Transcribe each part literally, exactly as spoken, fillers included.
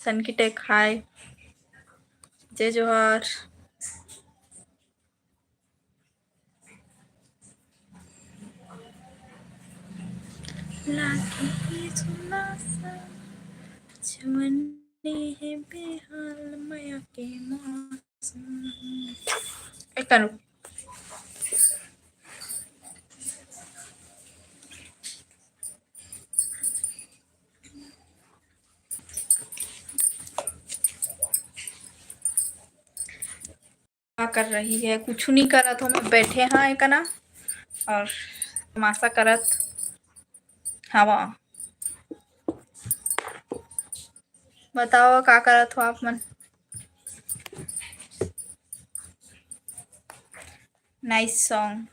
सनकी टेक हाय, जय जोहार। लागे हे सुना सा, जवनी हे बेहाल मया के मौसम। एक करू। का कर रही है? कुछ नहीं करत हो, मैं बैठे हाँ एकना और तमाशा करत हवा। बताओ का करत हो आप मन? Nice song।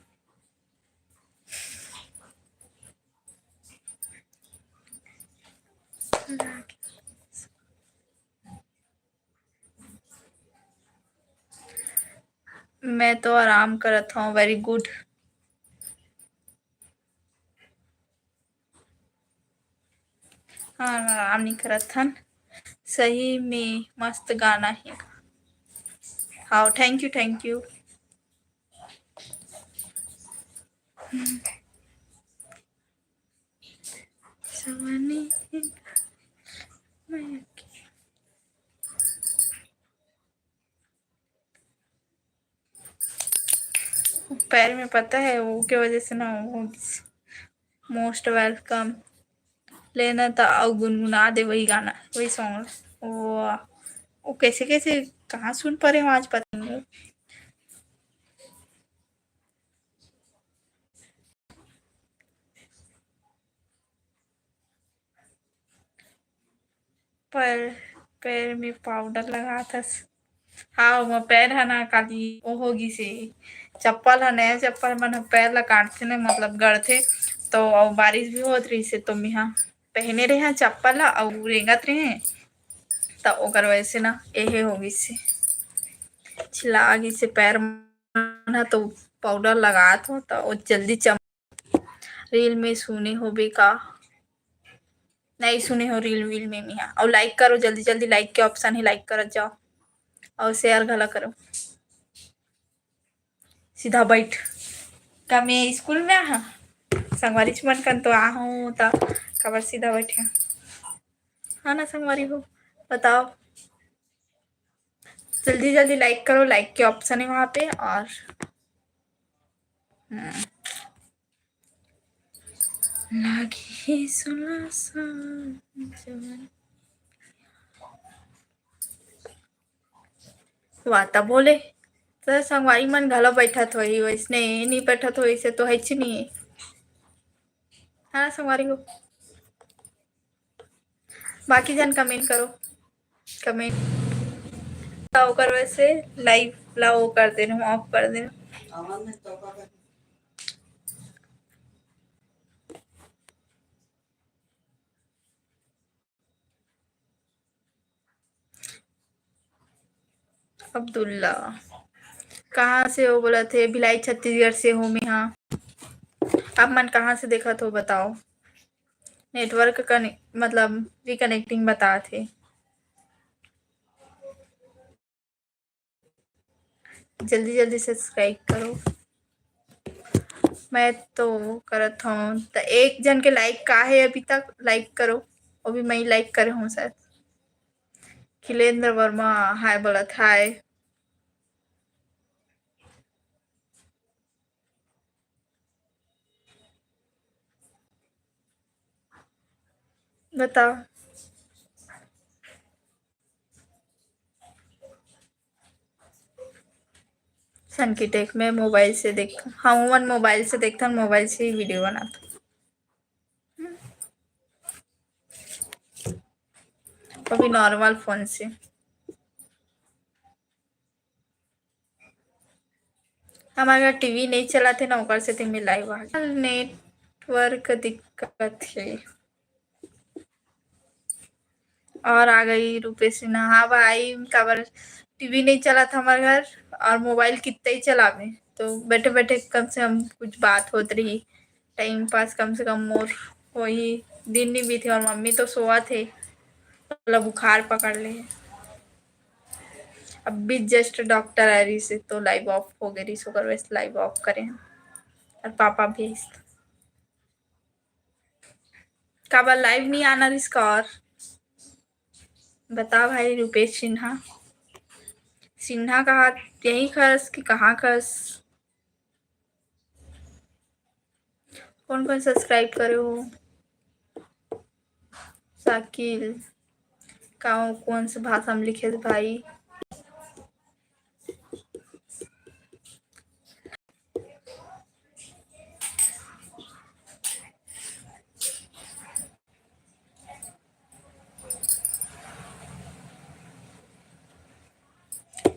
मैं तो आराम करत हूँ, very good। हाँ, आराम नहीं करत हन, सही में मस्त गाना है। हाँ, thank you, thank you। पैर में पता है, वो के वजह से ना, वो most welcome। लेना था, अउ गुनगुना दे वही गाना, वही song। वो, वो कैसे कैसे कहाँ सुन पा रहे हो आज, पता नहीं। पर पैर में पाउडर लगात हस। हाँ, वो पैर ह ना काली वो हो गिसे, चप्पल ह, नया चप्पल मन ह पैर ला काटथे ना, मतलब गड़थे, तो अउ बारिश भी होत रहिसे, तो मेहा पहने रहे चप्पल ला अउ रेंगत रहे, त ओकर वजह से ना एहे हो गिसे, छिला गिसे पैर मन ह, तो पाउडर लगात हो त वो जल्दी चम-, reel में सुने होबे का? नहीं सुने हो reel वील में मिहा। और like करो जल्दी जल्दी, like के option है, like करत जाओ और share घला करो। सीधा बैठ। का मैं स्कूल में आहा? संगवारी मन कन तो आहूँ, त काबर सीधा बैठे? हाँ ना संगवारी हो, बताओ। जल्दी जल्दी like करो, like के option है वहाँ पे। और हम्म। लागे सुना सा जवन। वाता बोले, त संगवारी मन घलो बैठत होही, वैसने नहीं बैठत होही, से तो हेच नहीं। हाँ, संगवारी हो। बाकी जन comment करो, comment। त ओकर वजह से live ला वो कर दे रहूँ, off कर दे रहूँ। अब्दुल्ला, कहाँ से हो बोलत हे? भिलाई छत्तीसगढ़ से हो मेहा। आप मन कहाँ से देखत हो बताओ? Network कने-, मतलब reconnecting बतात हे। जल्दी जल्दी subscribe करो। मैं तो करत हूँ, त एक जन के like का है अभी तक, like करो। अभी मैं ही like करे हूँ शायद। खिलेंद्र वर्मा हाय बोलत, हाय। बताओ। सनकी टेक में मोबाइल से देख, हम मन मोबाइल से देखथन, मोबाइल से ही video बनाथन। अभी normal phone से। हमारे घर TV नहीं चलाते ना, ओकर से मैं live आ गया। Network दिक्कत है। और आ गई रूपेश सिन्हा। हाँ भाई, काबर TV नहीं चला था हमारे घर, और मोबाइल कितना ही चलावे, तो बैठे बैठे कम से कम कुछ बात होत रही, time pass कम से कम मोर वही दिन नहीं बीते। और मम्मी तो सोवत हे, ओला बुखार पकड़ ले हे। अभी just डॉक्टर आ रहिस हे तो live off हो गे रहिस, ओकर वजह से live off करे हन। अउ पापा भी आइस। काबर live नहीं आना रहिस का? और बता भाई रूपेश सिन्हा, सिन्हा कहा यही कस कि कहाँ कस? कौन कौन subscribe करे हो? साकिल, का कौन से भाषा में लिखे हे भाई?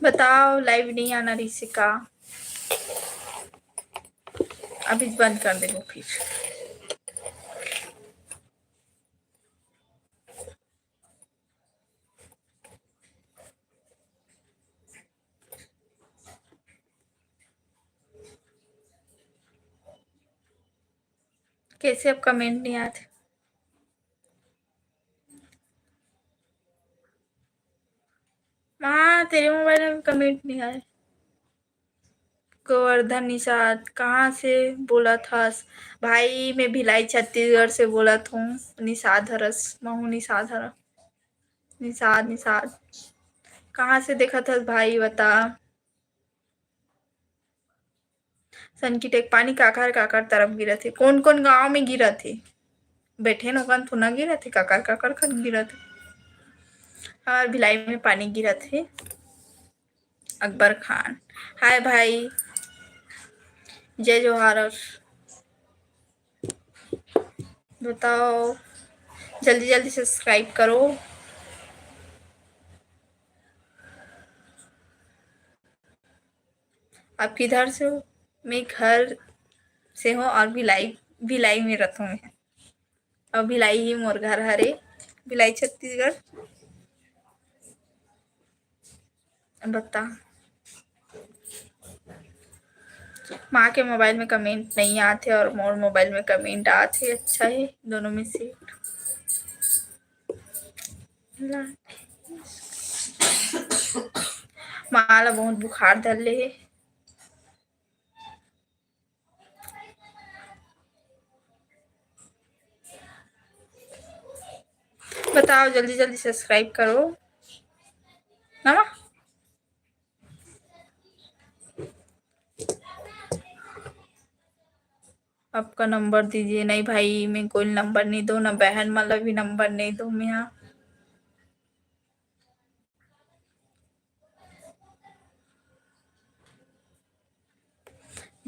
बताओ, live नहीं आना रहिस का? अभी बंद कर देबो फिर। कैसे अब comment नहीं आते? माँ, तेरे mobile में comment नहीं आए। गोवर्धन निषाद, कहाँ से बोलत हस? भाई, मैं भिलाई छत्तीसगढ़ से बोलत हूँ। निषाद हरस, महू निषाद हर, निषाद, निषाद। कहाँ से देखत हस भाई, बता। सनकी टेक, पानी काकर काकर तरफ गिरत हे? कोन कोन गांव में गिरत हे? बैठे नोकन तो ना गिरत हे, काकर काकर खन गिरत हे। हमर भिलाई में पानी गिरत हे। अकबर खान, हाय भाई, जय जोहार। और बताओ, जल्दी जल्दी subscribe करो। आप किधर से हो? मैं घर से हूँ और भिलाई, भिलाई में रहता हूँ मैं। और भिलाई ही मोर घर हरे, भिलाई छत्तीसगढ़। बता, माँ के mobile में comment नहीं आते और मोर mobile में comment आते, अच्छा है दोनों में से। माँ ला बहुत बुखार धर ले हे। बताओ, जल्दी जल्दी subscribe करो ना माँ। आपका number दीजिए। नहीं भाई, मैं कोई number नहीं दो ना, बहन मन ला भी number नहीं दो मैं। हाँ,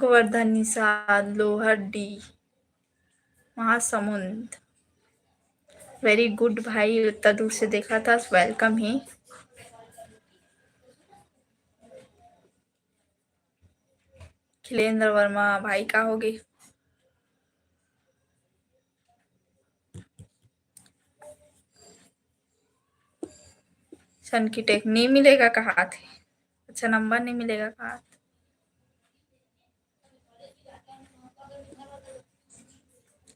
गोवर्धन निषाद, लोहरडी, महासमुंद। Very good भाई, उतना दूर से देखा था, welcome ही। खिलेंद्र वर्मा, भाई का हो गे? सनकी टेक नहीं मिलेगा कहा थे, अच्छा number नहीं मिलेगा कहा थे।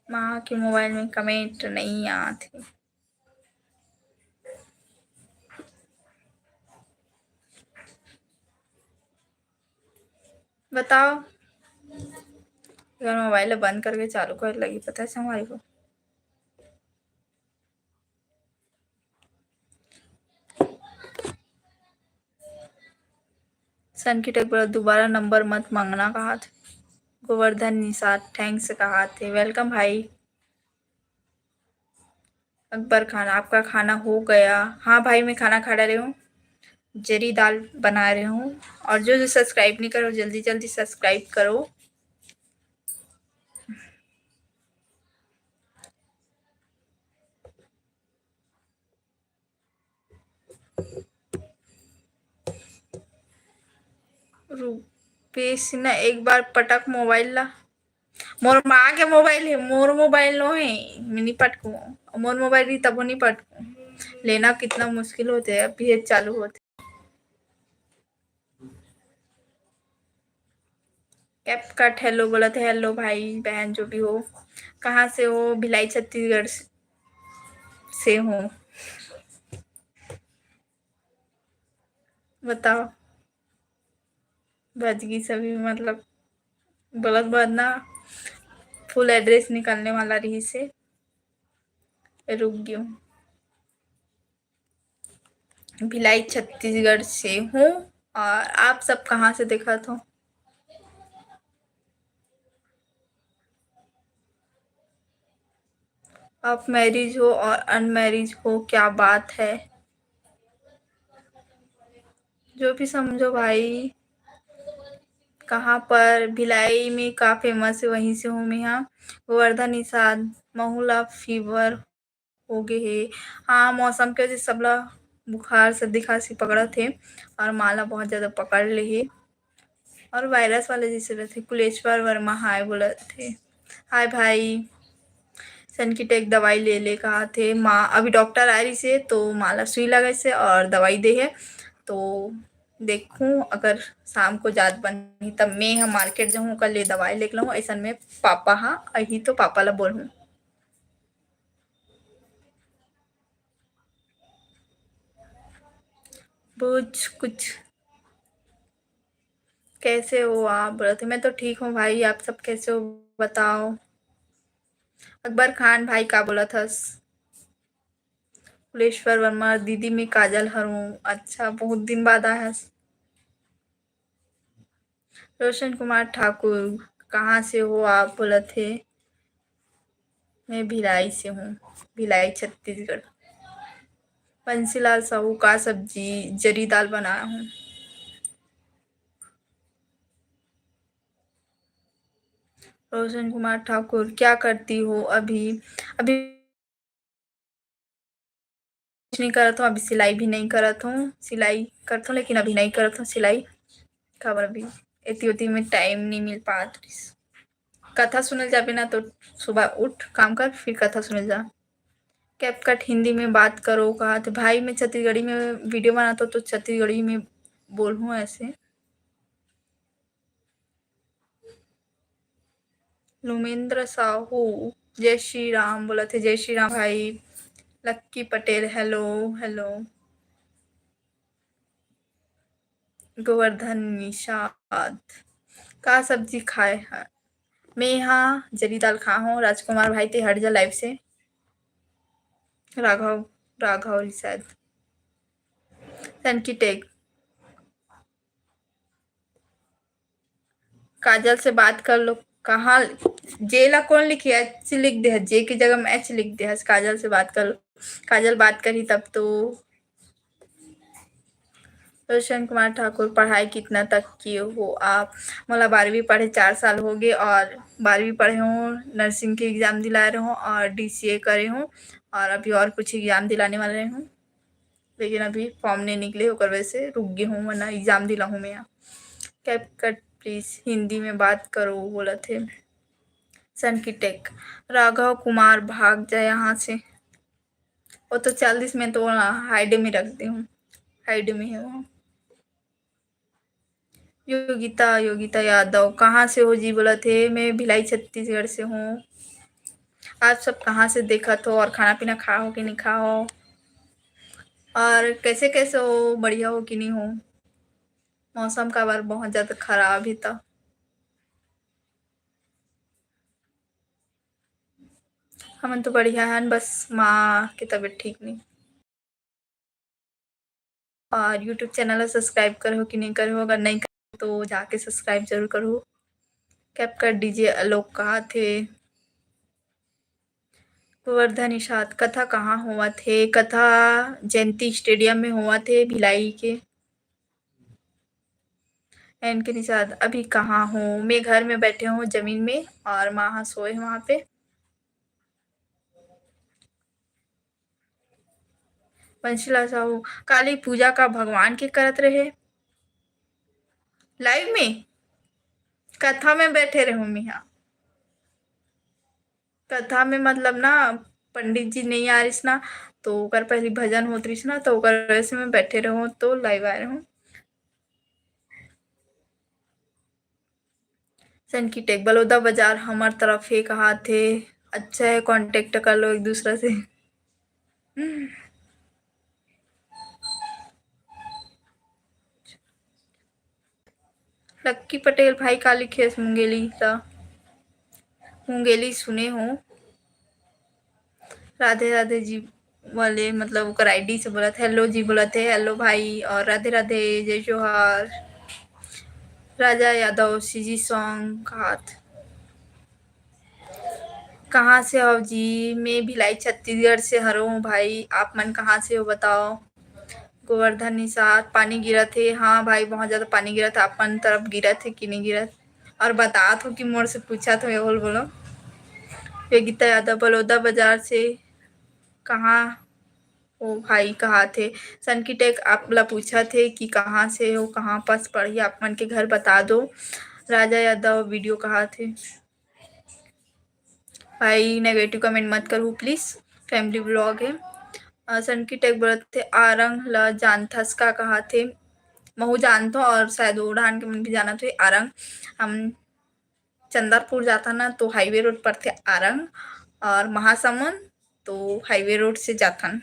माँ के mobile में comment नहीं आते। बताओ, अगर mobile बंद करके चालू कर लगी, पता है हमारे को। सनकी टेक बोला, दोबारा number मत मांगना कहा थे। गोवर्धन निषाद, thanks कहा थे, welcome भाई। अकबर खान, आपका खाना हो गया? हाँ भाई, मैं खाना खा रही हूँ, जरी दाल बना रही हूँ। और जो जो subscribe नहीं करो, जल्दी जल्दी subscribe करो। रूपेश सिन्हा, एक बार पटक mobile ला। मोर माँ के mobile है, मोर mobile नो है, मैं नहीं पटकूँ। मोर mobile रही तबो नहीं पटकूँ। लेना कितना मुश्किल होते है, अभी ये चालू होते। CapCut hello बोलत हे। Hello भाई बहन जो भी हो, कहाँ से हो? भिलाई छत्तीसगढ़ से, से हो। बताओ, बच गई सभी, मतलब, गलत बात ना, full address निकलने वाला रही से, रुक गई हूँ। भिलाई छत्तीसगढ़ से हूँ। और आप सब कहाँ से देखत हो? आप मैरिज हो और अनमैरिज हो, क्या बात है? जो भी समझो भाई। कहाँ पर? भिलाई में का famous है, वहीं से हूँ मैं। हाँ, गोवर्धन निषाद, महूला fever हो गए हे। हाँ, मौसम के वजह से सबला बुखार, सर्दी, खांसी पकड़त हे और माला बहुत ज्यादा पकड़ ले हे और virus वाला जैसे रहते। कुलेश्वर वर्मा हाय बोलत हे। हाय भाई। सनकी टेक दवाई ले ले कहा थे माँ, अभी डॉक्टर आ रही से तो माला सुई लगे से और दवाई दे है, तो देखूं अगर शाम को जात बनही तब मैं ह मार्केट जाऊं, ओकर ले दवाई लेके लाऊं। ऐसन में पापा हा अही तो पापा ला बोलूं। बुझ कुछ। कैसे हो आप? बोलत हे, मैं तो ठीक हूँ भाई, आप सब कैसे हो बताओ? अकबर खान भाई का बोलत हस? कुलेश्वर वर्मा, दीदी मैं काजल हरऊँ। अच्छा, बहुत दिन बाद आए हस। रोशन कुमार ठाकुर, कहाँ से हो आप? बोलत हे, मैं भिलाई से हूँ, भिलाई छत्तीसगढ़। बंसीलाल साहू, का सब्जी? जरी दाल बनाया हूँ। रोशन कुमार ठाकुर, क्या करती हो अभी? अभी कुछ नहीं करत हूँ, अभी सिलाई भी नहीं करत हूँ। सिलाई करत हूँ लेकिन अभी नहीं करत हूँ सिलाई, काबर अभी एती ओती में time नहीं मिल पात। कथा सुनल जाबे ना तो सुबह उठ, काम कर, फिर कथा सुनल जा। CapCut हिंदी में बात करो कहा थे भाई, मैं छत्तीसगढ़ी में video बनाता हूँ तो छत्तीसगढ़ी में बोलूँ ऐसे। लुमेंद्र साहू, जय श्री राम बोलत हे, जय श्री राम भाई। Lucky Patel, hello, hello। Govardhan Nishad, का सब्जी खाए ह? मैं हा जरी दाल खा हूँ। राजकुमार भाई, ते हट जा live से। राघव, राघव ही शायद। सनकी टेक। काजल से बात कर लो। कहाँ, जे ला कौन लिखे? एच लिख दे हस, जे के जगह में एच लिख दे हस। काजल से बात कर लो, काजल बात करी तब तो। रोशन कुमार ठाकुर, पढ़ाई कितना तक किए हो आप? मोला बारहवीं पढ़े चार साल हो गए और बारहवीं पढ़े हूँ, nursing के exam दिलाए रहे हूँ और DCA करे हूँ और अभी और कुछ exam दिलाने वाले हूँ, लेकिन अभी form नहीं निकले, ओकर वजह से रुक गए हूँ, वरना exam दिलाहूँ मैं यहाँ। CapCut please हिंदी में बात करो बोलत हे। सनकी टेक, राघव कुमार भाग जा यहाँ से। वो तो चालीस में तो hide में रख दी हूँ, hide में है वो। योगिता, योगिता यादव, कहाँ से हो जी? बोलत हे, मैं भिलाई छत्तीसगढ़ से हूँ। आप सब कहाँ से देखत हो और खाना पीना खा हो कि नहीं खा हो, और कैसे कैसे हो, बढ़िया हो कि नहीं हो? मौसम काबर बहुत ज्यादा खराब हे त। हमन तो बढ़िया हन, बस माँ के तबीयत ठीक नहीं। और YouTube channel ला subscribe करे हो कि नहीं करे हो? अगर नहीं करे हो तो जाके subscribe जरूर करो। CapCut DJ आलोक कहा थे। गोवर्धन निषाद, कथा कहाँ होवत हे? कथा जयंती stadium में होवत हे भिलाई के। एन के निषाद, अभी कहाँ हो? मैं घर में बैठे हूँ जमीन में और माँ हा सोए हे वहाँ पे। पंचला साहू, काली पूजा का भगवान के करत रहे live में, कथा में बैठे रहे हूँ मिहा। कथा में मतलब ना पंडित जी नहीं आ रहिस ना, तो ओकर पहली भजन होत रहिस ना, तो ओकर वजह से मैं बैठे रहूँ तो live आए रहूँ। सनकी टेक, बलौदा बाजार हमर तरफ हे कहा थे। अच्छा है, contact कर लो एक दूसरा से। लक्की पटेल भाई का लिखे हस मुंगेली त? मुंगेली सुने हो। राधे राधे जी वाले, मतलब, ओकर आईडी से बोलत हे, "हेलो जी" बोलत हे, "हेलो भाई", और "राधे राधे, जय जोहार।" राजा यादव, सीजी सॉन्ग कहात। "कहाँ से हो जी?" "मैं भिलाई छत्तीसगढ़ से हरों भाई, आप मन कहाँ से हो बताओ?" गोवर्धन निषाद, "पानी गिरत हे।" हाँ भाई, बहुत ज्यादा पानी गिरत हे, आप मन तरफ गिरत हे कि नहीं गिरत? और बतात हो कि मोर से पूछत हो, ये बोल बोलो। योगिता यादव, "बलौदा बाजार से कहाँ हो भाई?" कहात हे। सनकी टेक आप ला पूछत हे कि कहाँ से हो, कहाँ पास पड़ही, आप मन के घर बता दो। राजा यादव वीडियो कहात हे। भाई, नेगेटिव कमेंट मत करहू प्लीज, फैमिली व्लॉग हे। अ, सनकी टेक बोलत हे, "आरंग ल जानथस का?" कहात हे। महू जानथो और शायद वो डहान के मन भी जानत होही। आरंग, हम चंदरपुर जाथन ना, तो हाईवे रोड पड़थे आरंग, और महासमुंद तो हाईवे रोड से जाथन।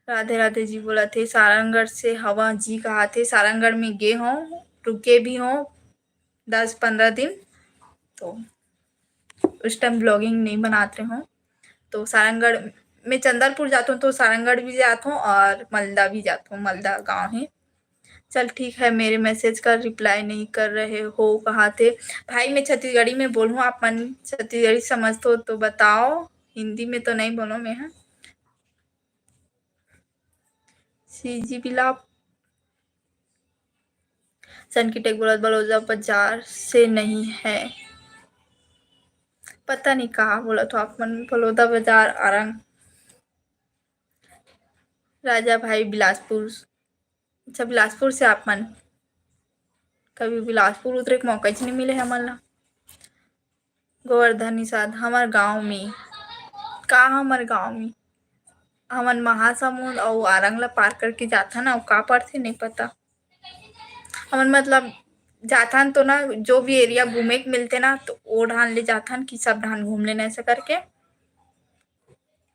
राधे राधे जी बोलत हे, "सारंगढ़ से हवा जी" कहात हे। सारंगढ़ में गे हों, रुके भी हों दस पंद्रह दिन, तो उस टाइम व्लॉगिंग नहीं बनात रहे हों। तो सारंगढ़ में चंदरपुर जात हों, तो सारंगढ़ भी जात हों और मलदा भी जात हों, मलदा गांव हे। "चल ठीक है, मेरे मैसेज का रिप्लाई नहीं कर रहे हो" कहात हे। भाई, मैं छत्तीसगढ़ी में बोलहूँ, आप मन छत्तीसगढ़ी समझथो तो बताओ, हिंदी में तो नहीं बोलों मैं, हाँ। सीजी बिलाप। सनकी टेक बोलत, "बलौदा बाजार से नहीं है।" पता नहीं कहाँ बोलत हो आप मन, बलौदा बाजार, आरंग। राजा भाई बिलासपुर, अच्छा, बिलासपुर से आप मन। कभी बिलासपुर उतरे के मौका ही नहीं मिले हमन ला। गोवर्धन निषाद, "हमर गांव में।" का हमर गांव में? हमन महासमुंद अउ आरंग ला पार करके जाथन, अउ का पड़थे नहीं पता। हमन मतलब जाथन तो ना, जो भी एरिया घूमे के मिलथे ना, तो ओ ढान ले जाथन कि सब ढान घूम लेना, ऐसा करके।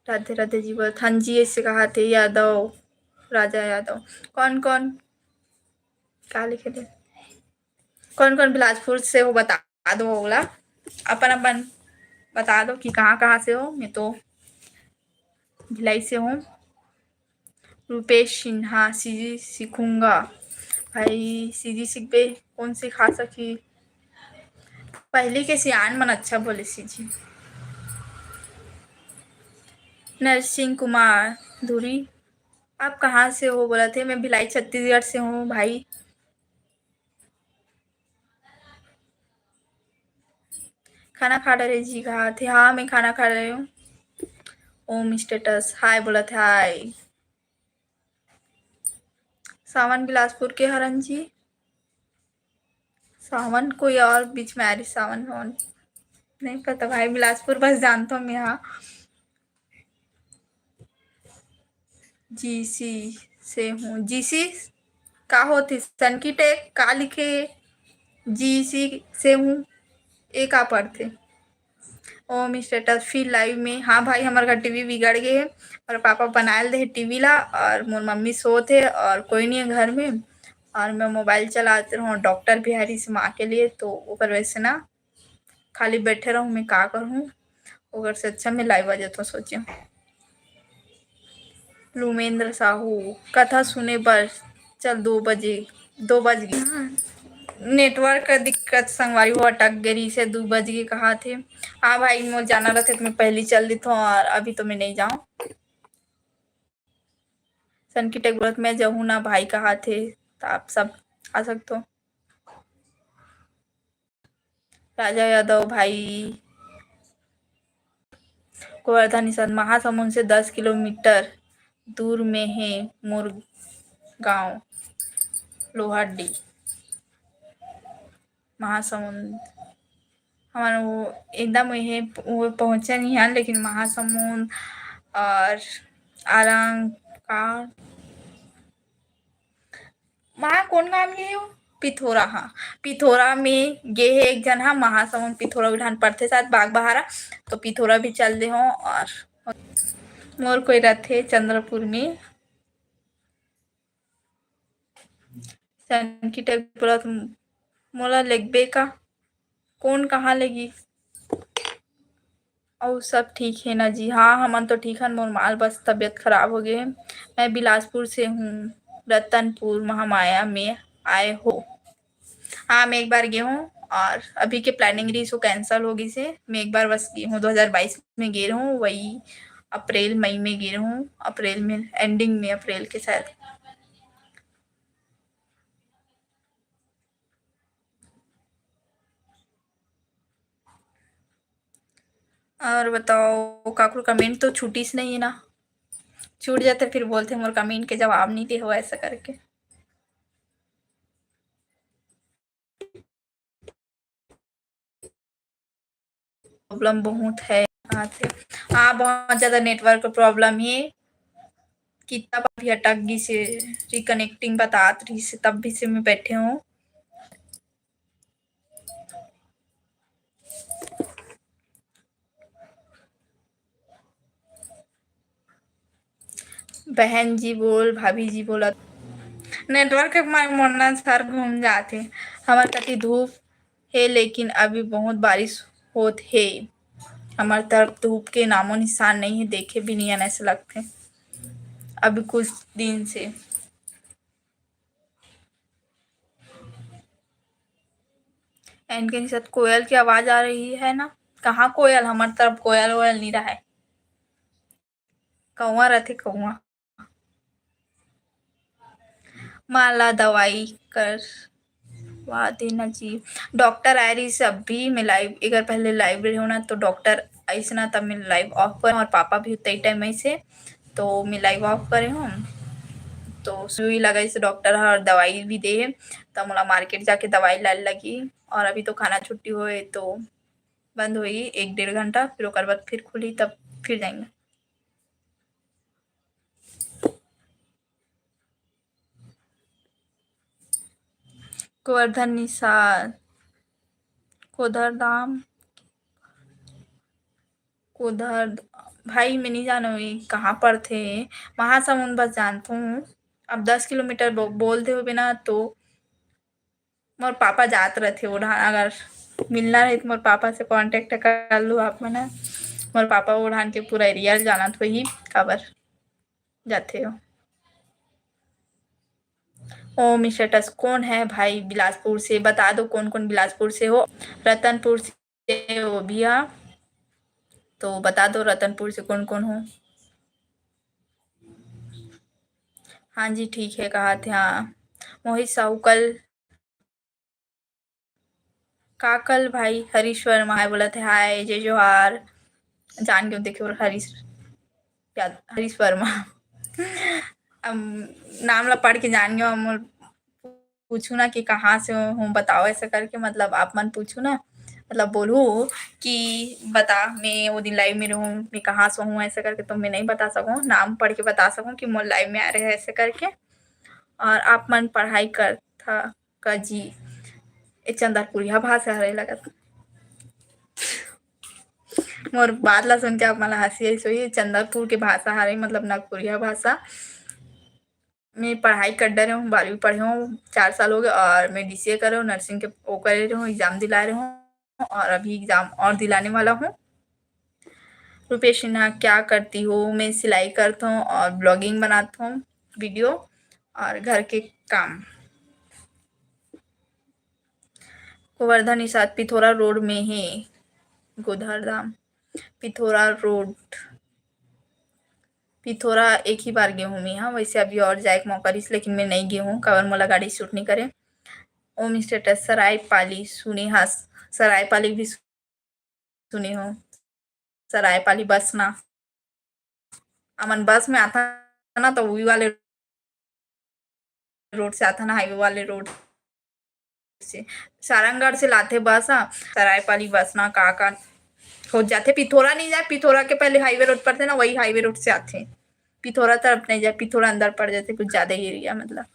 राधे राधे जी बोलत, हाँ जी, ऐसे कहात हे यादव, राजा यादव। कौन कौन, का लिखे थे? कौन कौन बिलासपुर से हो, बता दो ओला, अपन अपन बता दो कि कहाँ कहाँ से हो। मैं तो भिलाई से हूँ। रूपेश सिन्हा, सीजी सीखूंगा। भाई, सीजी सीखबे, कौन सिखा सकी? पहली के सियान मन अच्छा बोले सीजी। नरसिंह कुमार धुरी, आप कहाँ से हो बोलत हे? मैं भिलाई छत्तीसगढ़ से हूँ भाई। खाना खा डरे जी कहात हे, हाँ, मैं खाना खा रही हूँ। ओम स्टेटस, हाय बोलत हे, हाय। सावन बिलासपुर के हरन जी। सावन कोई और बीच में आ रही, सावन वावन नहीं पता भाई, बिलासपुर बस जानता हूँ मैं, हाँ। जीसी से हूँ। जीसी का होथे? सनकी टेक का लिखे? जीसी से हूँ, ए का पढ़थे? ओम स्टेटस फिर लाइव में। हाँ भाई, हमर घर टीवी बिगड़ गए हे और पापा बनाए दे टीवी ला और मोर मम्मी सोत हे और कोई नहीं है घर में और मैं मोबाइल चलाते रहूँ डॉक्टर बिहारी से माँ के लिए, तो ओकर वजह से ना खाली बैठे रहूँ, मैं का करूँ, ओकर से अच्छा मैं लाइव आ जाता, सोचे। लुमेंद्र साहू, कथा सुने बर चल, दो बजे, दो बज गए। नेटवर्क का दिक्कत संगवारी हो, अटक गई से दो बज गए कहात हे। हाँ भाई, मोर जाना रहते तो मैं पहले चल देता हूँ और अभी तो मैं नहीं जाऊँ। सनकी टेक बोलत, मैं जाहूँ ना भाई कहात हे, तो आप सब आ सकते हो। राजा यादव भाई, गोवर्धन निषाद, महासमुंद से दस किलोमीटर दूर में है मोर गांव लोहाडी। महासमुंद, हमन वो एकदम वही वो पहुँचे नहीं हैं, लेकिन महासमुंद और आरंग का वहाँ कौन गांव गे हे? पिथौरा, हाँ, पिथौरा में गे हे एक झन, हाँ, महासमुंद पिथौरा उठान पड़थे शायद बागबाहरा, तो पिथौरा भी चल दे हो। और मोर कोई रथे चंद्रपुर में। जानकी टाइप बोलत, मोला लेगबे का? कौन कहाँ लेगी? अउ सब ठीक हे ना जी? हाँ, हमन तो ठीक हन। मोर माँ ल बस तबीयत खराब हो गे हे। मैं बिलासपुर से हूँ, रतनपुर महामाया में आए हो। हाँ, मैं एक बार गे हूँ और अभी के planning रहिस, वो cancel हो गिस हे। मैं एक बार बस गे हूँ, दो हज़ार बाईस में गे रहूँ, वही अप्रैल मई में गे रहूँ, अप्रैल में, ending में अप्रैल के शायद। और बताओ, काकरो comment तो छूटिस नहीं है ना? छूट जाते फिर बोलते मोर comment के जवाब नहीं दे हो ऐसा करके। Problem बहुत है। हाँ, बहुत ज्यादा network problem है। कितना बार भी अटक गिस हे, reconnecting बतात रहिस हे, तब भी से मैं बैठे हूँ। बहन जी बोल, भाभी जी बोला। Network के मारे मोर ना सर घूम जाथे। हमर कति धूप हे, लेकिन अभी बहुत बारिश होत हे। हमर तरफ धूप के नामो निशान नहीं है, देखे भी नहीं आना ऐसे लगथे अभी कुछ दिन से। इनके साथ कोयल की आवाज आ रही है ना? कहाँ कोयल? हमर तरफ कोयल वोयल नहीं रहा है। कौआ रथे, कौआ। माँ ला दवाई करवा देना जी। डॉक्टर आए रहिस अभी, मैं live, एकर पहले live रहे हो ना, तो डॉक्टर आइस ना, तब मैं live off करे हूँ और पापा भी उतने टाइम आइस हे, तो मैं live off करे हूँ। तो सुई लगाइस डॉक्टर ह और दवाई भी दे हे, तो मोला market जाके दवाई लाए लगी। और अभी तो खाना छुट्टी होए, तो बंद होई एक डेढ़ घंटा, फिर ओकर बाद फिर खुली, तब फिर जाएंगे। गोवर्धन निषाद, कोदर दाम, कोदर, भाई, मैं नहीं जानव ये कहाँ पड़थे। महासमुंद बस जानथों। अब दस किलोमीटर बो-, बोल दे होबे ना, तो मोर पापा जात रथे ओढ़ान। अगर मिलना रहे तो मोर पापा से contact कर लो आप मन ह। मोर पापा ओढ़ान के पूरा area ल जानत होही, काबर जाथे हो। ओम status कौन है भाई बिलासपुर से? बता दो कौन कौन बिलासपुर से हो। रतनपुर से हो भैया, तो बता दो रतनपुर से कौन कौन हो। हाँ जी, ठीक है, कहा थे, हाँ। मोहित साहू कल, का कल भाई? हरीश वर्मा हाय बोलत हे, हाय, जय जोहार। जान के देखे और हरीश याद, हरीश वर्मा। अब नाम ला पढ़ के जान गयो, हम पूछू ना कि कहाँ से हूँ, बताओ ऐसा करके, मतलब, आप मन पूछू ना, मतलब, बोलू कि बता, मैं वो दिन live में रहूँ, मैं कहाँ से हूँ, ऐसा करके तो मैं नहीं बता सकूँ। नाम पढ़ के बता सकूँ कि मोर live में आ रहे हैं ऐसे करके। और आप मन पढ़ाई करथा का जी? ए चंदरपुरिया भाषा हरे लगत। मोर बात ला सुन के आप मन ला हंसी आइस होही। चंदरपुर के भाषा हरे, मतलब, नागपुरिया भाषा। मैं पढ़ाई कर डरे हूँ, बारहवीं पढ़े हूँ, चार साल हो गए, और मैं D C A करे हूँ, nursing के वो करे रहे हूँ, exam दिलाए रहे हूँ, और अभी exam और दिलाने वाला हूँ। रुपेश सिन्हा, क्या करती हो? मैं सिलाई करता हूँ और blogging बनाता हूँ, video और घर के काम। गोवर्धन निषाद पिथौरा road में है, गोधरधाम पिथौरा road। पिथौरा एक ही बार गे हूँ मैं, हाँ, वैसे अभी और जाए के मौका रहिस, लेकिन मैं नहीं गे हूँ, काबर मोला गाड़ी suit नहीं करे। ओम status सरायपाली सुने, हाँ, सरायपाली भी सुने हो, सरायपाली बसना। हमन बस में आथन ना, तो वही वाले road से आथन ना, highway वाले road से। सारंगढ़ से लाथे बस, हाँ, सरायपाली बसना का का हो जाथे, पिथौरा नहीं जाए, पिथौरा के पहले highway road पड़थे ना, वही highway road से आथे। पिथौरा तरफ नहीं जाए, पिथौरा अंदर पड़ जाथे, कुछ ज्यादा ही area, मतलब।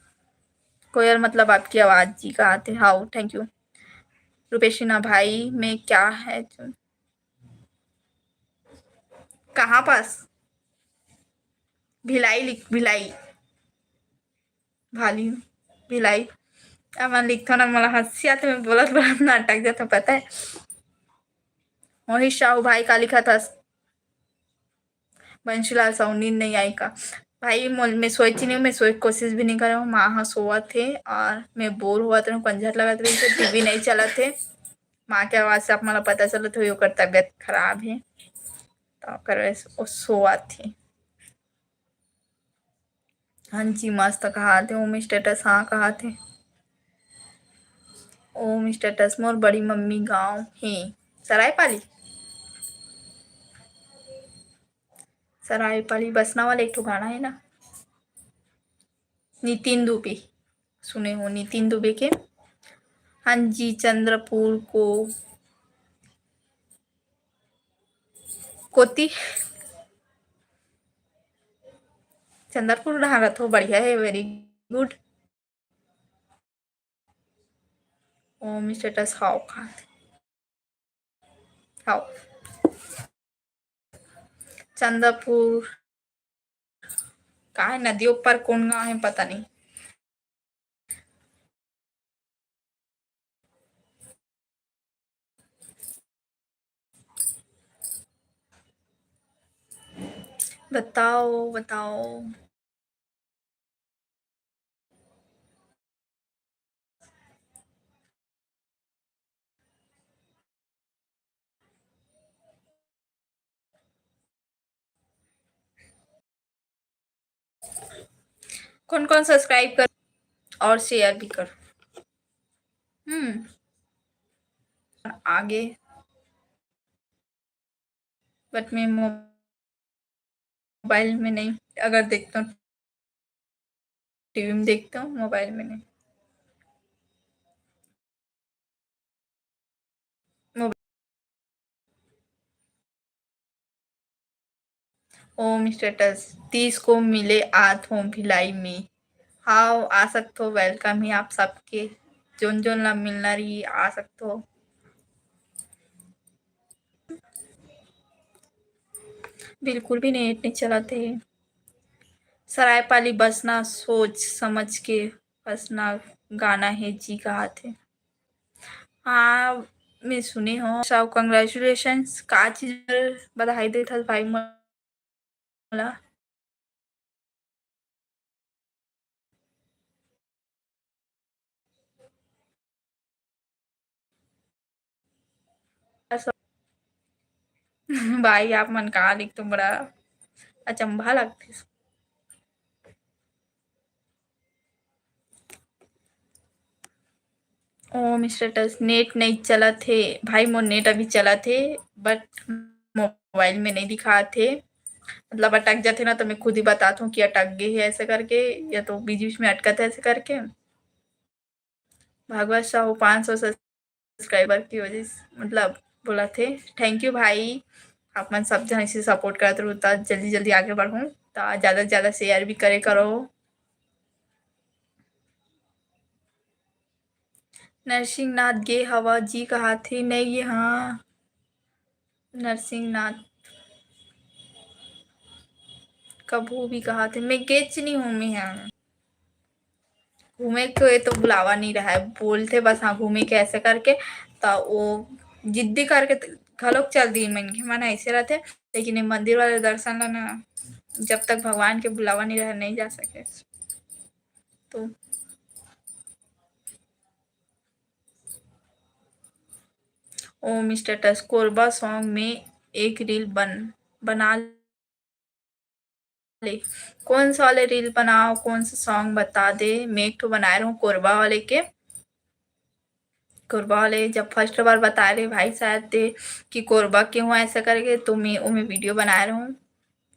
कोयल, मतलब, आपकी आवाज जी का आथे। हाँ, thank you। रुपेश सिन्हा भाई, मैं क्या है जो कहाँ पास? भिलाई लिख, भिलाई। भाली, भिलाई। अब मैं लिखथों ना, मोला हंसी आथे, मैं बोलत बोलत ना अटक जाथों, पता है। मोहित साहू भाई का लिखत हस? बंशीलाल साहू, नींद नहीं आई का? भाई, मोल-, मैं सोए ची नहीं, मैं सोए के कोशिश भी नहीं करे हूँ। माँ ह सोवत हे और मैं बोर होवत रहूँ, कंझर लगत रही, तो टीवी नहीं चलत हे। माँ के आवाज से आप मोला पता चलत होही, ओकर तबीयत खराब हे, तो ओकर वजह से वो सोवत हे। हाँ जी, मस्त कहात हे, ओम status, हाँ कहात हे। ओम status, मोर बड़ी मम्मी गाँव हे सरायपाली। सरायपाली बसना वाला एक ठो गाना हे ना, नितिन दुबे, सुने हो नितिन दुबे के? हाँ जी, चंद्रपुर को, कोती, चंद्रपुर डहार रथो, बढ़िया हे, very good। ओम status, हाव का? हाव। चंद्रपुर, काय नदी ऊपर कौन गाँव हे, पता नहीं। बताओ, बताओ। कौन कौन subscribe कर और share भी कर। हम्म, आगे but मैं मोबाइल में नहीं, अगर देखता हूँ टीवी में देखता हूँ, मोबाइल में नहीं। मोबाइल। ओम status, तीस को मिले आत हो भिलाई में। हाव, आ सकथो, welcome हे आप सबके। जोन जोन ला मिलना रही, आ सकथो। बिल्कुल भी net नहीं चलत हे। सरायपाली बसना सोच समझ के बसना गाना हे जी कहात हे। हाँ, मैं सुने हो। साहू, congratulations। का चीज बर बधाई देत हस भाई मोला? भाई, आप मन का लिखथो, बड़ा अचंभा लगथे। ओम status, net नहीं चलत हे भाई, मोर net अभी चलत हे, but मोबाइल में नहीं दिखात हे, मतलब अटक जाथे ना, तो मैं खुद ही बतात हूँ कि अटक गए हे ऐसे करके, या तो बीच बीच में अटकत हे ऐसे करके। भागवत साहू पाँच सौ subscriber की वजह से, मतलब, बोला थे। Thank you भाई, आप मन सब जन ऐसे support करत रहू, त जल्दी जल्दी आगे बढ़ूँ, त ज्यादा से ज्यादा share भी करे करो। नरसिंहनाथ गे हवा जी कहाथे, नहीं गे, हाँ, नरसिंहनाथ कभू भी कहाथे, मैं गेच नहीं हूँ, मैं हाँ। घूमे के तो बुलावा नहीं रहा है, बोलथे बस, हाँ, घूमे के ऐसे करके, त वो जिद्दी करके त-, घलोक चल दी, मन के मन ऐसे रहथे, लेकिन ये मंदिर वाले दर्शन ला ना, जब तक भगवान के बुलावा नहीं रहा, नहीं जा सके। तो ओम status, कोरबा song में एक reel बन, बना ले। कौन सा वाले reel बनाओ, कौन सा song बता दे। मैं एक ठो बनाए रहूँ कोरबा वाले के। कोरबा वाले जब first बार बताए रहे भाई शायद ते कि कोरबा के हूँ ऐसा करके, तो मैं ओमे video बनाए रहूँ।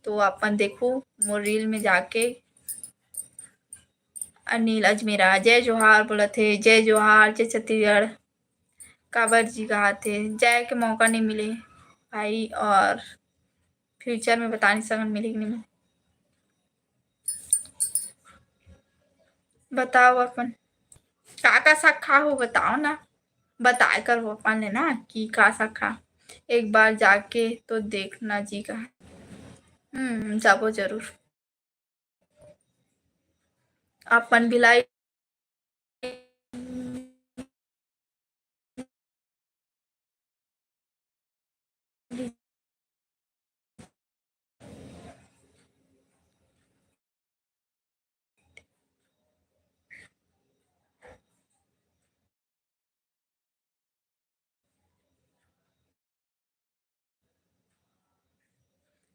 तो अपन देखो मोर reel में जाके। अनिल अजमेरा, जय जोहार बोलत हे, जय जोहार, जय छत्तीसगढ़। काबर जी कहाथे, जाए के मौका नहीं मिले भाई, और future में बता नहीं सकन मिले कि नहीं मिले। बताओ अपन का का साग खाहू, बताओ ना, बताए कर अपन ले ना कि का साग खा, एक बार जाके तो देखना जी का। हम्म, जाबो जरूर। अपन भिलाई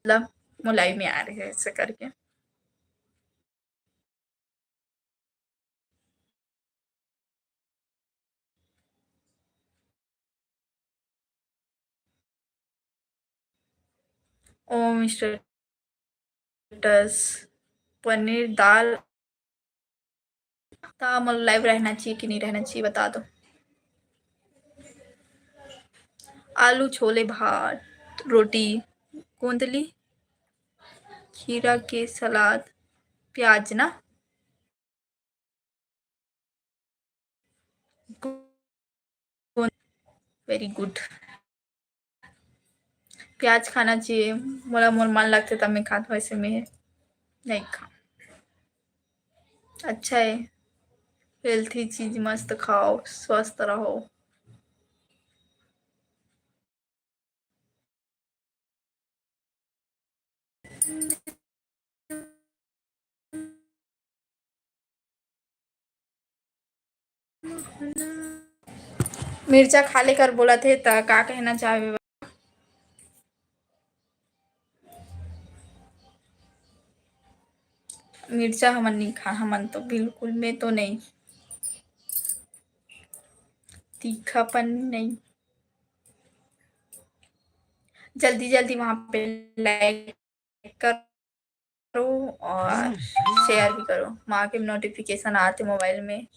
मतलब, मोर live में आ रहे हैं ऐसा करके। ओम स्टेटस, पनीर दाल। ता मोला live रहना चाहिए कि नहीं रहना चाहिए, बता दो। आलू, छोले, भात, रोटी, गोंदली, खीरा के सलाद, प्याज ना। Very good। प्याज खाना चाहिए, मोला मोर मन लगथे तब मैं खात, वैसे मैं नहीं खा। अच्छा है, healthy चीज मस्त खाओ, स्वस्थ रहो। मिर्चा खा लेकर बोलत हे, त का कहना चाहबे? मिर्चा हमन नहीं खा, हमन तो बिल्कुल, मैं तो नहीं, तीखापन नहीं। जल्दी जल्दी वहाँ पे like करो और share भी करो। माँ के notification आते मोबाइल में।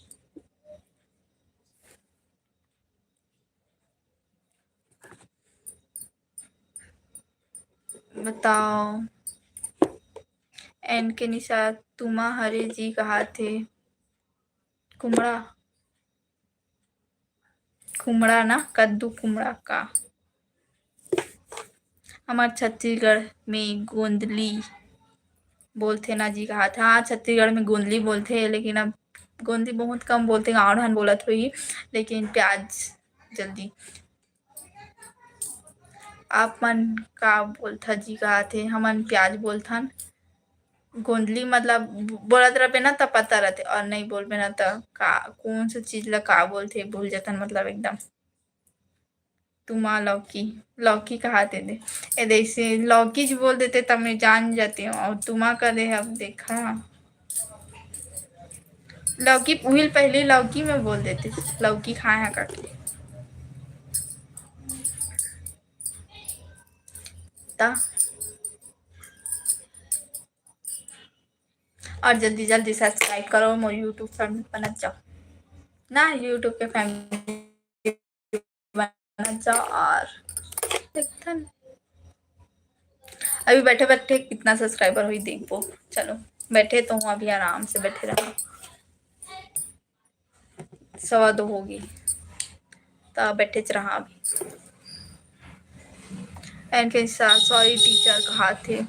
बताओ। एन के निशा, तुमा हरे जी कहा थे। कुमड़ा, कुमड़ा ना, कद्दू कुमड़ा का। हमर छत्तीसगढ़ में गोंदली बोलथे ना जी कहा था। हाँ, छत्तीसगढ़ में गोंदली बोलथे, लेकिन अब गोंदली बहुत कम बोलथे, गाँव ढान बोलत होही, लेकिन प्याज जल्दी। आप मन का बोलथा जी कहा थे? हमन प्याज बोलथन। गोंदली मतलब बोलत रहबे ना त पता रहथे, और नहीं बोलबे ना त का, कौन सा चीज ला का बोलथे, भूल जतन मतलब एकदम। तुमा लौकी, लौकी कहा थे दे। ए, जैसे लौकी जी बोल देते तब मैं जान जाती हूँ, और तुमा का दे अब देखा। लौकी, उहिल पहले लौकी में बोल देते, लौकी खाए हैं करके। ता। और जल्दी जल्दी subscribe करो मोर YouTube family बनत जाओ ना, YouTube के family बनत जाओ। और देखथन अभी बैठे बैठे कितना subscriber होई देखबो। चलो, बैठे तो हूँ, अभी आराम से बैठे रहा। सवा दो होगी, त बैठेच रहा अभी। एन के साथ sorry teacher कहा थे।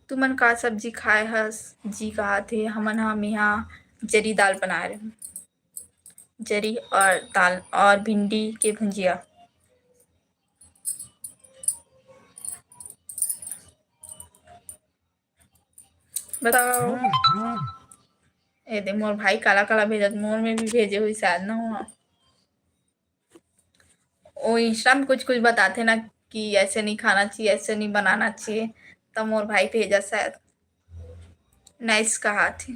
तुमन का सब्जी खाए हस जी कहा थे। हमन ह, मेहा जरी दाल बनाए रहे, जरी और दाल और भिंडी के भुंजिया। बताओ। ए दे, मोर भाई काला काला भेजत, मोर में भी भेजे हुई शायद ना हुआ। वो Insta में कुछ कुछ बताते ना कि ऐसे नहीं खाना चाहिए, ऐसे नहीं बनाना चाहिए, तब मोर भाई भेजा शायद। Nice कहा थे।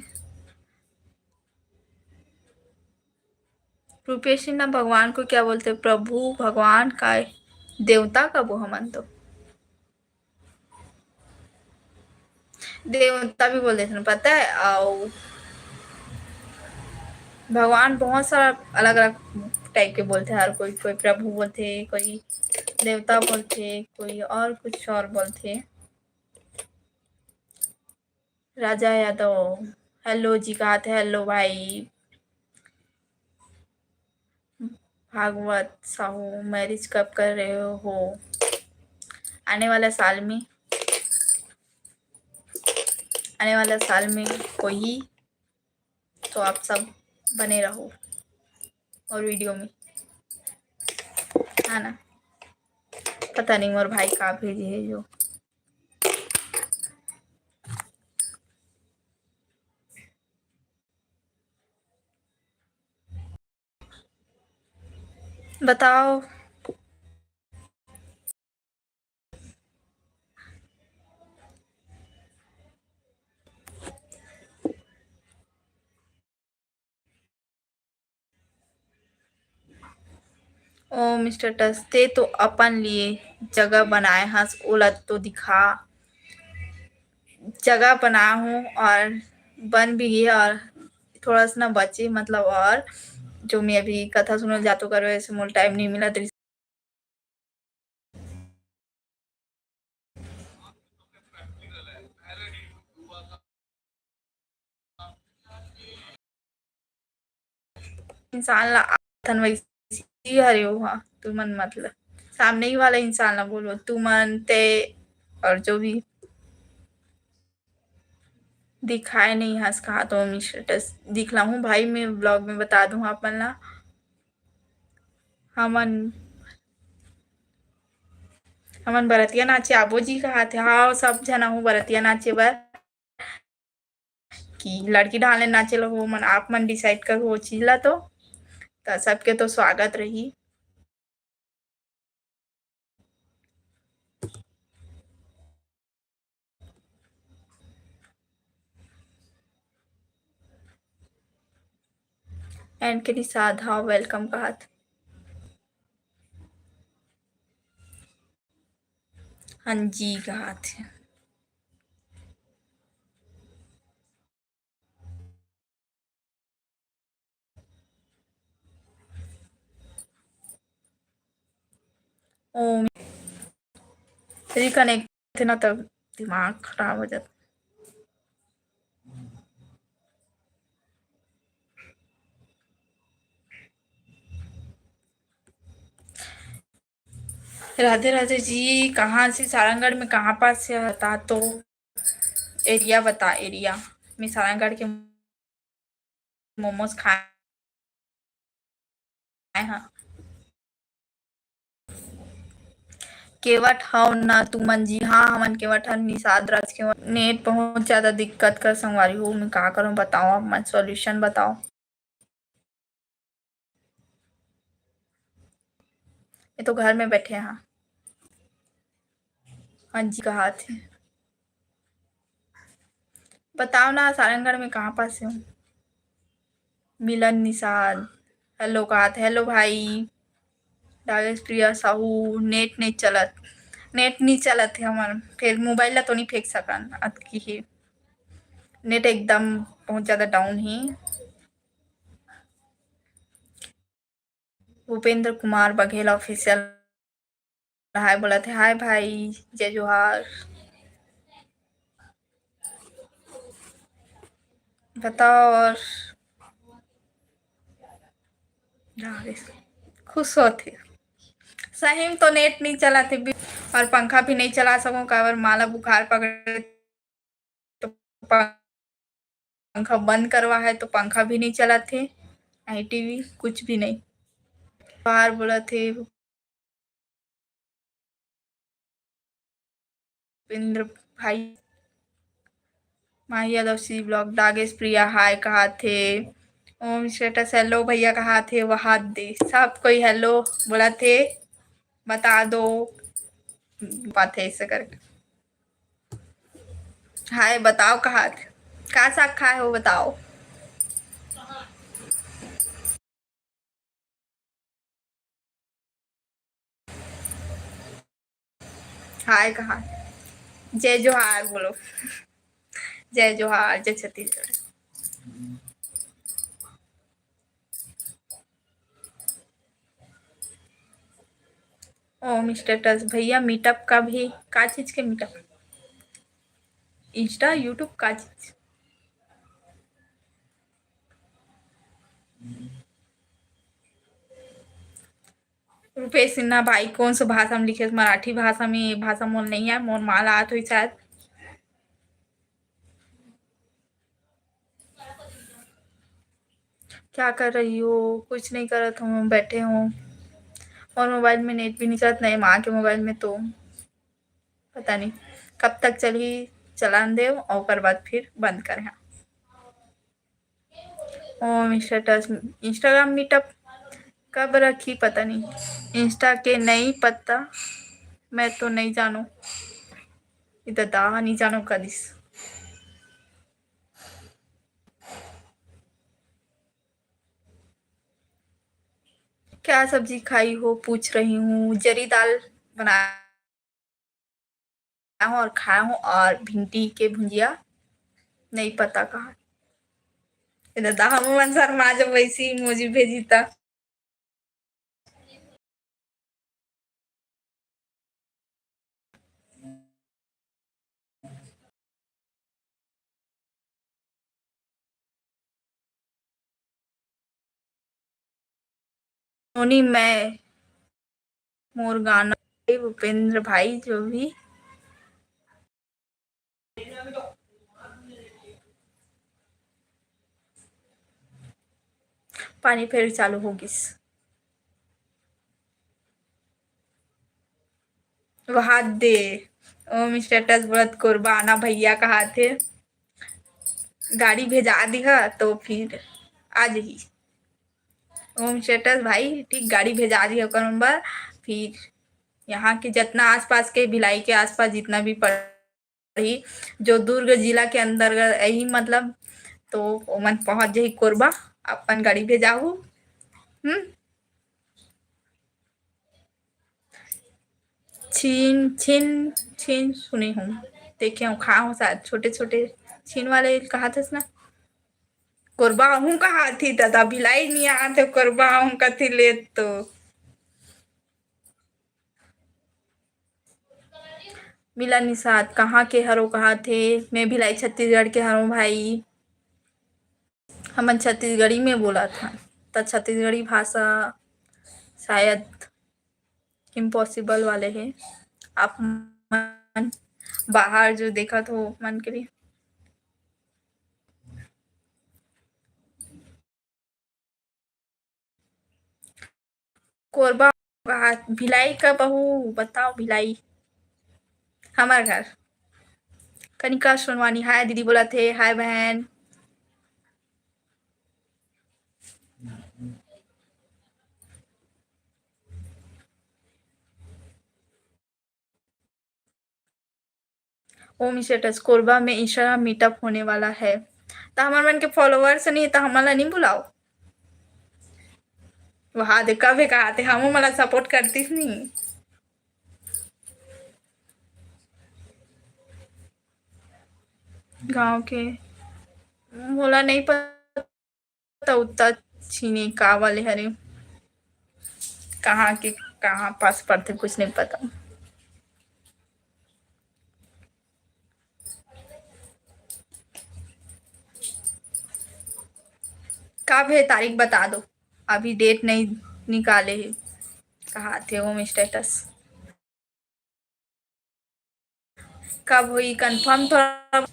रुपेश जी ना, भगवान को क्या बोलते हैं? प्रभु, भगवान का, देवता का वो हमन तो देवता भी बोल देते हैं, पता है। और भगवान बहुत सारा अलग अलग type के बोलते हैं, हर कोई, कोई प्रभु बोलते, कोई देवता बोलते, कोई और कुछ और बोलते। राजा यादव, hello जी कहा थे। Hello भाई। भागवत साहू, marriage कब कर रहे हो? आने वाला साल में, आने वाला साल में कोई, तो आप सब बने रहो और video में, है ना। पता नहीं मोर भाई का भेजे है जो। बताओ। ओ मिस्टर टस, ते तो अपन लिए जगह बनाए हस, ओला तो दिखा। जगह बना हूँ और बन भी गई है और थोड़ा सा ना बचे, मतलब, और जो मैं अभी कथा सुनल जातो करो, ऐसे मोल टाइम नहीं मिला, तो इंसान ला आथन वैसी हरे ओहा, तुमन मतलब सामने ही वाला इंसान ला बोलो, तुमन ते और जो भी दिखाए नहीं हस कहा तो हम status दिखलाहूँ भाई, मैं vlog में बता दूँ आप मन ला। हमन हमन बरतिया नाचे आबो जी कहा थे। हाँ, सब झन आहू बरतिया नाचे बर। कि लड़की डाले नाचे लगो मन, आप मन decide करो वो चीज ला तो, तो सबके तो स्वागत रही। एंड के निषाद, हाँ, welcome कहत। हाँ जी, कहत हे। ओ, reconnect थे ना, तब दिमाग खराब हो जाता। राधे राधे जी, कहाँ से? सारंगढ़ में कहाँ पास से? बता तो, area बता, area। मैं सारंगढ़ के मोमोज खाए हाँ। केवट हव ना तुमन जी? हाँ, हमन केवट हन, निषाद राज केवट। Net बहुत ज्यादा दिक्कत कर संगवारी हो, मैं का करूँ बताओ, आप मन solution बताओ। ये तो घर में बैठे हाँ। हाँ जी, कहा थे। बताओ ना, सारंगढ़ में कहाँ पास हो? मिलन निषाद, hello कहा थे। Hello भाई। राजेश प्रिया साहू, net नहीं चलत, net नहीं चलत है हमार, फिर mobile ला तो नहीं फेंक सकन, अतकी ही net एकदम बहुत ज्यादा down ही। भूपेंद्र कुमार बघेल official hi बोलत हे। Hi भाई, जय जोहार। बताओ और खुश होत हे। सही में तो net नहीं चलत हे और पंखा भी नहीं चला सकूं, काबर माला बुखार पकड़े तो पंखा बंद करवा है तो पंखा भी नहीं चलत हे, नहीं TV कुछ भी नहीं। बाहर बोलत हे भूपेंद्र भाई, माही यादव C vlog, दागेश प्रिया hi कहा थे, ओम status hello भैया कहा थे, वहा दे सब कोई hello बोला थे, बता दो बात है ऐसे करके। Hi बताओ, कहा थे? का साग खाए हो बताओ? Hi कहा? जय जोहार बोलो। जय जोहार, जय छत्तीसगढ़। ओम status भैया, meetup का भी, का चीज के meetup? Insta, YouTube का चीज? रुपेश सिन्हा भाई, कौन सा भाषा में लिखे? मराठी भाषा में, भाषा मोर नहीं है, मोर माला आत हुई शायद। क्या कर रही हो? कुछ नहीं करत हूँ, बैठे हूँ। और mobile में net भी नहीं चलत, नहीं माँ के mobile में तो पता नहीं कब तक चलही, चलान देव और ओकर बाद फिर बंद करे हाँ। ओम status, Instagram meetup, कब रखी पता नहीं, Insta के नई पता, मैं तो नहीं जानों। ए ददा, नहीं जानों कदिस। क्या सब्जी खाई हो पूछ रही हूँ। जरी दाल बनाया हूँ और खाया हूँ और भिंडी के भुंजिया, नहीं पता कहाँ। ए ददा, हम मन शर्मा जब वैसी emoji भेजी त। सोनी, मैं मोर गाना, भूपेंद्र भाई जो भी। पानी फेर चालू हो गिस। वहा दे, ओम status बोलत कोरबा आना भैया कहाथे, गाड़ी भेजा दिहा तो फिर आ जही। ओम status भाई, ठीक गाड़ी भेजा दिहा ओकर नंबर। फिर यहाँ के जितना आसपास के, भिलाई के आसपास जितना भी पड़ही, जो दुर्ग जिला के अंतर्गत यही मतलब, तो ओमन पहुँच जही कोरबा, अपन गाड़ी भेजाहू। हम्म। छीन, छीन, छीन सुने हूँ, देखे हूँ, खा हूँ शायद, छोटे छोटे छीन वाले कहा थे ना, कोरबा हूँ कहा थी दादा, भिलाई नहीं आते, कोरबा हूँ कथी ले तो। मिलन निषाद, कहाँ के हरो कहा थे? मैं भिलाई छत्तीसगढ़ के हरों भाई। हमन छत्तीसगढ़ी में बोलत हन, त छत्तीसगढ़ी भाषा शायद impossible वाले हे। आप मन बाहर जो देखत हो, मन के लिए कोरबा, भिलाई का बहू, बताओ भिलाई, हमर घर। कनिका सोनवानी, हाय दीदी बोलत हे, हाय बहन। ओम status, कोरबा में Instagram meetup होने वाला है, त हमर मन के followers नहीं, त हमन ला नहीं बुलाओ। वहा दे, कब हे कहा थे, हमो मन ला support करतीस नहीं। गांव के मोला नहीं पता, उतना छीने का वाले हरे, कहाँ के, कहाँ पास पड़थे, कुछ नहीं पता। कब हे तारीख बता दो, अभी date नहीं निकाले हे, कहा थे ओम status। कब होई confirm? थोड़ा,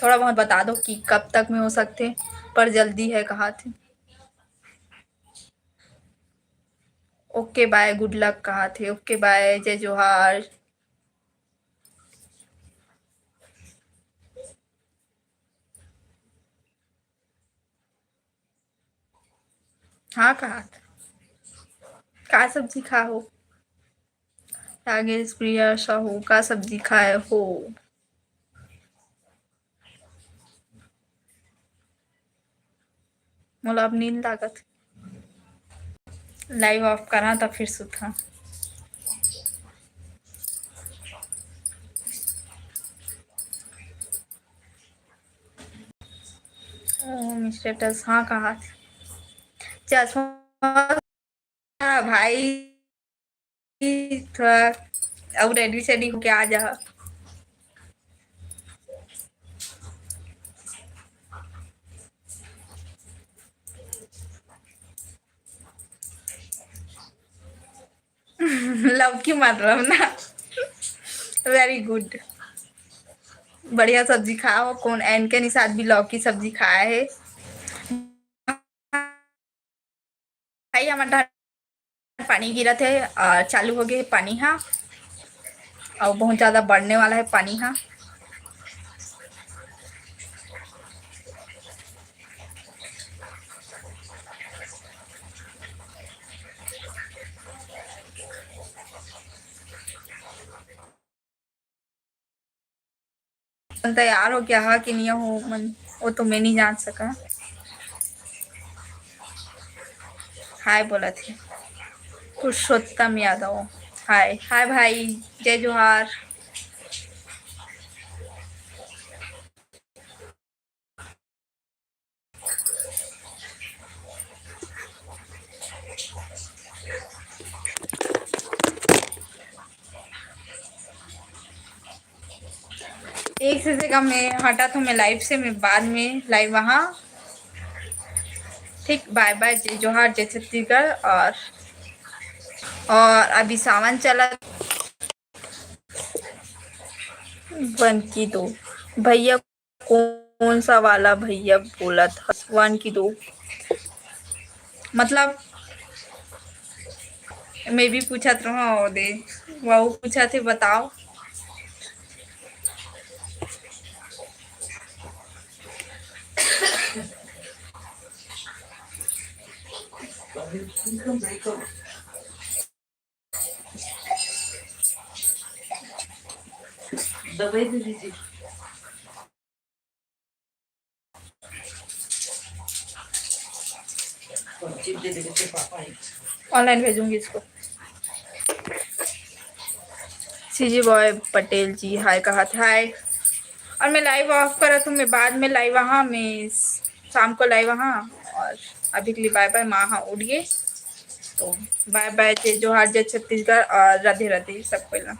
थोड़ा बहुत बता दो कि कब तक में हो सकथे, पर जल्दी है कहा थे। OK bye, good luck कहा थे। OK bye, जय जोहार। हाँ कहा थे, का सब्जी खाए हो? रागेश प्रिया साहू, का सब्जी खाए हो? मोला अब नींद लागत। Live off करा त फिर सुता। ओम status, हाँ कहा। चश्मा भाई, थोड़ा अब ready सेडी होके आ जा। लौकी मार रहा ना। Very good, बढ़िया सब्जी खाओ। कौन एन के निषाद भी लौकी सब्जी खाया है? भाई, हमर डहर पानी गिरत हे और चालू हो गए पानी हा, और बहुत ज्यादा बढ़ने वाला है पानी हा। तैयार हो गया हा कि नहीं हो मन, वो तो मैं नहीं जान सका। हाय बोलत हे पुरुषोत्तम यादव। हाय, हाय भाई, जय जोहार। एक से जगह मैं हटा तो मैं लाइव से, मैं बाद में लाइव वहाँ। ठीक, बाय बाय, जय जोहार, जय छत्तीसगढ़। और, और अभी सावन चला, वन की दो भैया, कौन सा वाला भैया बोलत हस? वन की दो, मतलब मैं भी पूछत रहूं, ओ दे, वहू पूछत हे, बताओ। दवाई दे दीजिए। ऑनलाइन भेजूंगी इसको। सीजी बॉय पटेल जी हाय कहत, हाय। और मैं लाइव ऑफ करत हूँ, मैं बाद में लाइव वहाँ, मैं शाम को लाइव वहाँ। और अभी के लिए बाय बाय, माँ हाँ उठ गए। तो बाय बाय, जय जोहार, जय छत्तीसगढ़ और राधे राधे सबको ला।